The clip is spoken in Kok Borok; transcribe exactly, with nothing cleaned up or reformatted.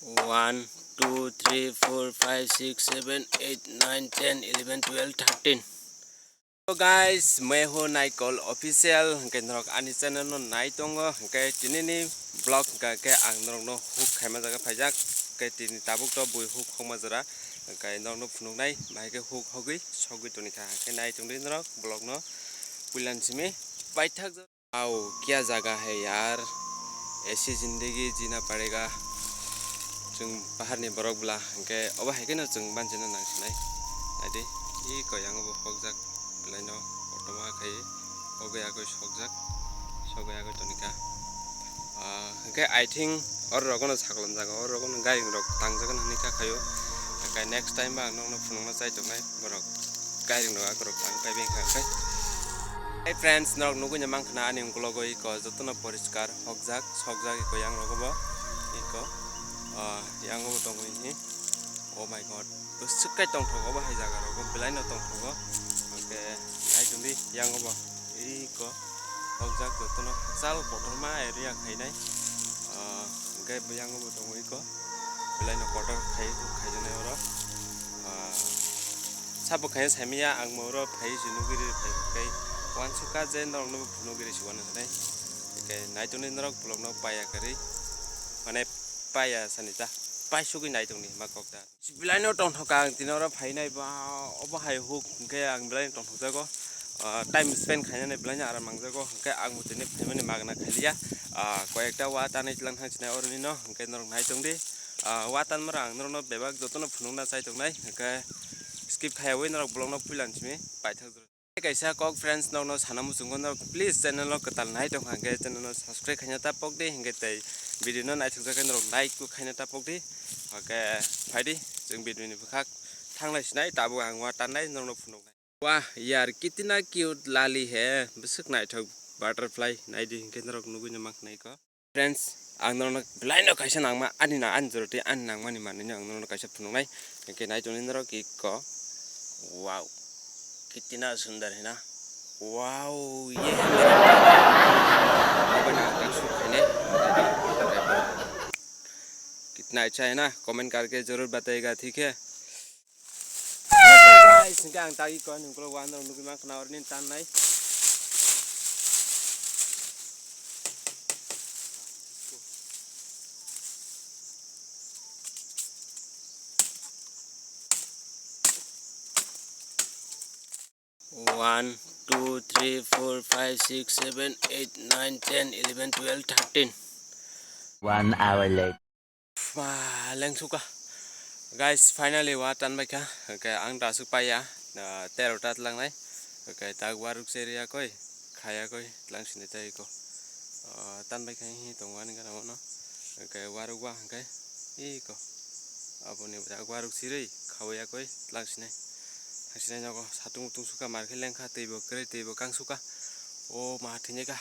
One, two, three, four, five, six, seven, eight, nine, ten, eleven, twelve, thirteen. So guys, मैं हूँ नाइकल official, hwnkhe norok ani channel no nai tongo, hwnkhe tini ni vlog hwnkhe ang norok no hook khaima jaga phaijak, hwnkhe tini tabuk to bui hook hokma jora, hwnkhe norok no phunuknai, bahai khe hook hogwi sogwi toni kha, hwnkhe nai tongdi norok vlog no puilan simi paithak. Wow, kya jaga hai yaar, aisi zindagi jina padega. Chwng paharni borok bwla hwnkhe obo hai kheno chwng banchino nang sinai. Naidi, iko yango bo hokjak bwlaino kotorma khai hogwi agwi sokjak, sogwi agwi tonikha. Ah, hwnkhe I think oro rogono saklam jaga, oro rogono gairing rok tangjak hinwi kha khaio. Hwnkhe next time ba ang nokno phunukna chai tongnai borok. Gairing rok akorok tang pai beng kha hwnkhe. Hey friends, norok nugui no mankha na ani ukulok o iko jotono poriskar hokjak sokjak iko yang rogo bo iko, ah, yang bo tongo ini. Oh my god, bwswk kai tongthogo bo hai jaga rogo belai no tongthogo. Hwnkhe nai tongdi yang bo iko hokjak jotono hachal kotorma area khainai. Ah, hwnkhe yang bo tongo iko. Belai no kotor khai, khaijaknai oro. Ah, sabo khai saimanya ang mo oro phai si nugwi ri phai kai. Wansukha je norok no phunugwi ri si wano hinai. Hwnkhe nai tongdi norok vlog no paya kwrwi. Mane paya sani ta. Paisugwi nai tongdi ma kok ta. Belai no tongthok ang tini oro phainai ba obo hai hook hwnkhe ang belai no tongthok jago. Ah, time spend khainani belai no aram nangjago. Hwnkhe ang bo tini phaimani magna khailia. Ah, koyekta wa tanwi tlang thang sinai oroni no hwnkhe norok nai tongdi. Ah, wa tanmara ang norokno bebak jotono phunukna chai tongnai, hwnkhe skip khaiyawi norok vlogno puilan simi paithak jora. Kaisa kok friends nokno sana muchungo norok please channel no kwtal nai tongkha hwnkhe channel no subscribe khaina ta pokdi, hwnkhe tei video no naithokjak khe norok like bo khaina ta pokdi, hwnkhe phaidi chwng video ni bwkhak thanglai sinai tabuk ang wa tannai norokno phunuknai. Wah yaar, kitna cute lali hai, bwswk naithok butterfly, naidi hwnkhe norok nugui no mankhnai ko. Friends, ang norokno belai no kaisa nangma, ani na, ani jora tei ani nangmani manwi no ang norokno kaisa phunuknai, hwnkhe nai tongdi norok iko, wow, kitna sundar hai na, wow, ye hai mere, abo na ang tak suk khainai, kitna acha hai na, comment karke jarur batayega, thik hai. Guys, hwnkhe ang tagi koi nungkolo wan rok nugui mankha na oroni tannai. One, two, three, four, five, six, seven, eight, nine, ten, eleven, twelve, thirteen. One hour later. Ma, lengsuka. Guys, finally wa tanbaikha. Hwnkhe ang dasuk paiya, ah, tero ta tlangnai. Hwnkhe tak waruk cheriya koi, khaya koi, tlang sini tei ko. Ah, tanbaikha hi tongo ani gana mono. Hwnkhe waruk wa hwnkhe iko. Aboni tak waruk sirui, khawaya koi, tlang sini. Tlang sini nogo satung tung suka mar khe lengkha, teibo kwrwi, teibo kang suka. O ma thwinaikha.